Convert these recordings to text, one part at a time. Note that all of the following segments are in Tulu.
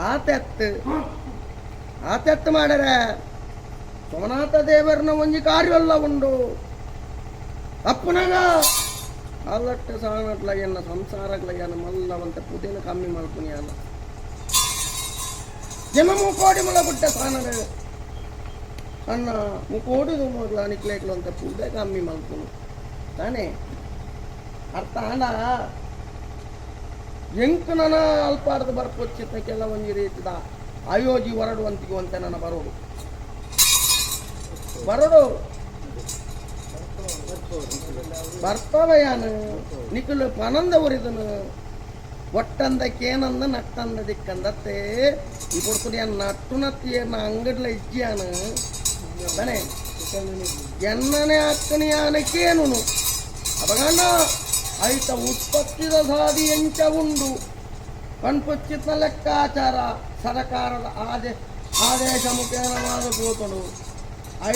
ಆತೆತ್ತು ಆತೆತ್ತು ಮಾಡರೆ ಸೋಮನಾಥ ದೇವರನ ಒಂಜಿ ಕಾರ್ಯಲ್ಲ ಉಂಡು. ಅಪ್ಪುನಗ ಅಲ್ಲಟ್ಟು ಸಾಣಟ್ಲ ಎನ್ನ ಸಂಸಾರಗ್ಲ ಎನ್ನ ಮಲ್ಲವಂತ ಪುದೆನ ಕಮ್ಮಿ ಮಲ್ಪುನಿಯಾನ ಜನ ಮುಕೋಡಿ ಮುಲ ಗುಡ್ಡ ಸಾನಡು ಅಣ್ಣ ಮುಕೋಡಿ ಮೊದಲ ನಿಕ್ಲೇಕ್ಲು ಅಂತ ಪುದೆ ಕಮ್ಮಿ ಮಲ್ಪುನು ತಾನೇ ಅರ್ಥ ಆಂಡ. ಎಂಕ್ ನನ ಅಲ್ಪಾರ್ದ ಬರ್ಪೊಚ್ಚಿತ್ತ ಕೆಲವೊಂಜಿ ರೀತಿದ ಆಯೋಜಿ ಹೊರಡುವಂತಿಗೆ ಅಂತ ನನ್ನ ಬರೋಡು ಬರೋಡು ಬರ್ತವಯಾನು ನಿಕುಲು ಪನಂದ ಉರಿದನು ಒಟ್ಟಂದ ಕೇನಂದ ನಟ್ಟಂದ ದಿಕ್ಕಂದತ್ತೆ. ಈ ಪೊರ್ತುಡು ಯಾನ್ ನಟ್ಟುನತ್ತಿಯರ್ನ ಅಂಗಡ್ಲ ಇಜ್ಜಿಯಾನು ತಾನೆ ಎನ್ನನೆ ಅಕ್ಕನ ಯಾನ ಕೇನುನು. ಅಪಗಂಡ ಐತ ಉತ್ಪತ್ತಿದ ಸಾದಿ ಎಂಚ ಉಂಡು ಪನ್ಪುಚ್ಚಿತ್ನ ಲೆಕ್ಕಾಚಾರ ಸರಕಾರದ ಆದೇಶ ಮುಖೇನವಾದ ಪೋತುಂಡು.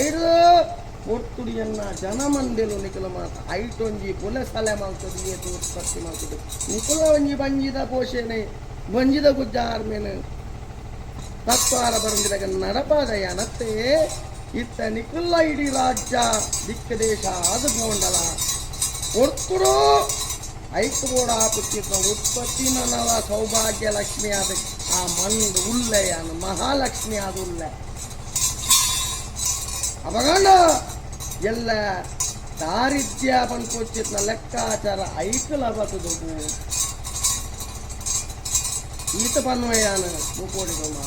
ಐದು ಪೊರ್ತುಡಿಯನ್ನ ಜನಮಂದೆಲು ನಿಕುಲ ಮಾತ ಐಟೊಂಜಿ ಪುಲೆ ಸಲೆ ಮಲ್ತದು ಏತು ಉತ್ಪತ್ತಿ ಮಲ್ತದು ನಿಕುಲ ಒಂಜಿ ಬಂಜಿದ ಪೋಷಣೆ ಬಂಜಿದ ಗುಜ್ಜಾರ್ಮೇನು ತತ್ವಾರ ಬರಂದಿದಾಗ ನಡಪಾದಯ್ಯನತ್ತೆ. ಇತ್ತ ನಿಕುಲ್ಲ ಇಡೀ ರಾಜ್ಯ ದಿಕ್ಕ ದೇಶ ಅದು ಬೋಂಡಲ ಒರ್ತುಡು ಐಕ್ ಬೋಡ ಪುತ್ತಿತ್ನ ಉತ್ಪತ್ತಿ ನನಲ ಸೌಭಾಗ್ಯ ಲಕ್ಷ್ಮಿ ಆದ ಆ ಮಂಡು ಉಲ್ಲೆಯಾನು ಮಹಾಲಕ್ಷ್ಮಿ ಆದ ಉಲ್ಲೆ. ಅಪಗಂಡ ಎಲ್ಲ ದಾರಿದ್ರ್ಯ ಪನ್ಪೊಚ್ಚಿತ್ನ ಲೆಕ್ಕಾಚಾರ ಐಕಲ ಬತದು. ಈತ ಪನ್ವಯಾನ ಮುಕೋಡಿಗಮ್ಮ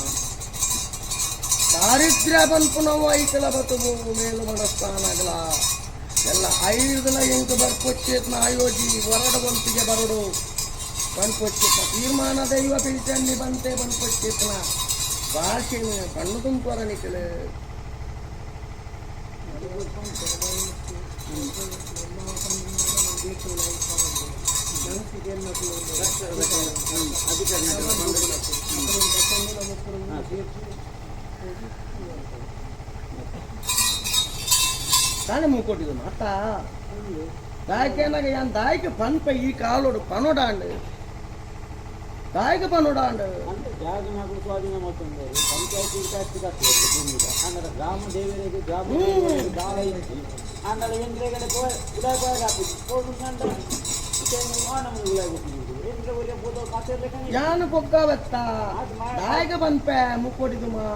ದಾರಿದ್ರ್ಯ ಪನ್ಪುನವು ಐಕಲ ಬತುವು ಮೇಲು ಮನಸ್ಥಾನಗಳ ಎಲ್ಲ ಐದುಲ ಎಂಕು ಬರ್ಪೊಚ್ಚೇತ್ನ ಆಯೋಜಿ ಹೊರಡುವಂತಿಗೆ ಬರಡು ಪನ್ಪೊಚ್ಚಿತ್ನ ತೀರ್ಮಾನ ದೈವ ಪಿಂಚಣ್ಣಿ ಬಂತೆ ಪನ್ಪೊಚ್ಚಿತ್ನ ಭಾಷೆನ ಕಣ್ಣು ತುಂಪರ ನಿಕಲು. ತಾನೇ ಮೂಕೊಟ್ಟಿದ್ದು ಮಾತಾ ದಾಯಕೇನಾಗ ಯಾನ್ ದಾಯಕ ಪನ್ಪ ಈ ಕಾಲೋಡು ಪನೋಡಾಂಡ್ ದಾಯಕ ಪನೋಡಾಂಡ್. ಅಂದ್ರೆ ಜಾಗನಾಗುಡು ಸ್ವಾಧೀನ ಮಾಡ್ಕೊಂಡರು ಪಂಚಾಯತಿ ಟ್ಯಾಕ್ಸ್ ಕಟ್ಟುವುದು ಭೂಮಿದ ಅಂದ್ರೆ ಗ್ರಾಮ ದೇವರಿಗೆ ಗ್ರಾಮ ದೇವರಿಗೆ ದಾಳ ಇಜ್ಜಿ ಆಂಡಲ ಎಂದ್ರೆಗಡೆ ಉಡಾಯ ಪೋಯ ಹಾಕುದು ಪೋಗುಂಡ ನಮಗೆ ಉಳಾಯ ಗೊತ್ತಿದ್ದು ಎಂದ್ರೆ ಒಳ್ಳೆ ಬೋದ ಕಾಸಿರ್ಲಿಕ್ಕೆ. ಯಾನು ಪೊಕ್ಕ ಬತ್ತ ದಾಯಕ ಪನ್ಪೆ ಮುಕ್ಕೊಟ್ಟಿದ್ದು ಮಾ.